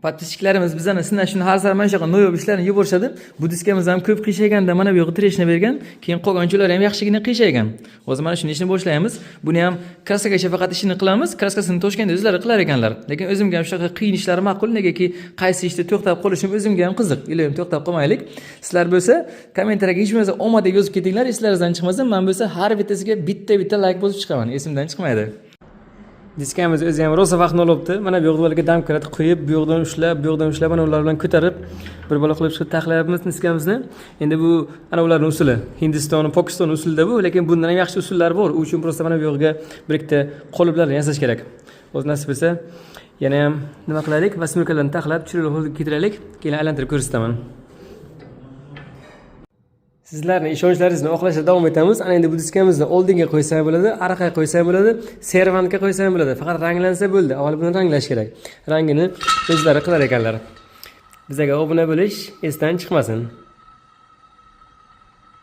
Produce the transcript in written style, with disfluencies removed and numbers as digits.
Подписчик larimiz bizani sinashni har safar mana shunaqa noyob ishlarni yuborishadi. Bu diskamiz ham ko'p qiyshayganda mana bu yoqqa трещина bergan, keyin qolgan joylari ham yaxshigina qiyshaygan. Hozir mana shuni ishini boshlaymiz. Buni ham краска gacha faqat ishini qilamiz. Краска sini Toshkentda o'zlari qilar ekanlar. Lekin o'zimga ham shunaqa qiyin ishlar ma'qul, negaki qaysi ishda to'xtab qolishim o'zimga ham qiziq. Iloyim, to'xtab qolmaylik. Sizlar bo'lsa kommentariyga hech bo'lmasa omad deb yozib ketinglar, eslaringizdan chiqmasin. Men bo'lsa har bittasiga bitta-bitta layk bosib chiqaman, esimdan chiqmaydi. Diskamiz o'zi ham rosa vaqtni olibdi. Mana bu yoqlarga домкрат qo'yib, bu yoqdan ushlab, bu yoqdan ushlab, mana ular bilan ko'tarib, bir bola qilib chiqib taxlayapmiz diskamizni. Endi bu ana ularning usuli. Hindiston, Pokiston usulida bu, lekin bundan ham yaxshi usullar bor. U uchun просто mana bu yoqga bir ikkita qoliplarni yasash kerak. O'zi nasib bo'lsa, yana ham nima qilaylik? Восьмёрка larni taxlab, chiroyli holga keltiraylik. Keyin aylantirib ko'rsataman. Sizlarni ishonchlaringizni oqlashda davom etamiz. Ana endi bu diskamizni oldinga qo'ysa ham bo'ladi, orqaga qo'ysa ham bo'ladi, servantga qo'ysa ham bo'ladi. Faqat ranglansa bo'ldi. Avval buni ranglash kerak. Rangini o'zlari qilar ekanlar. Bizga obuna bo'lish esdan chiqmasin.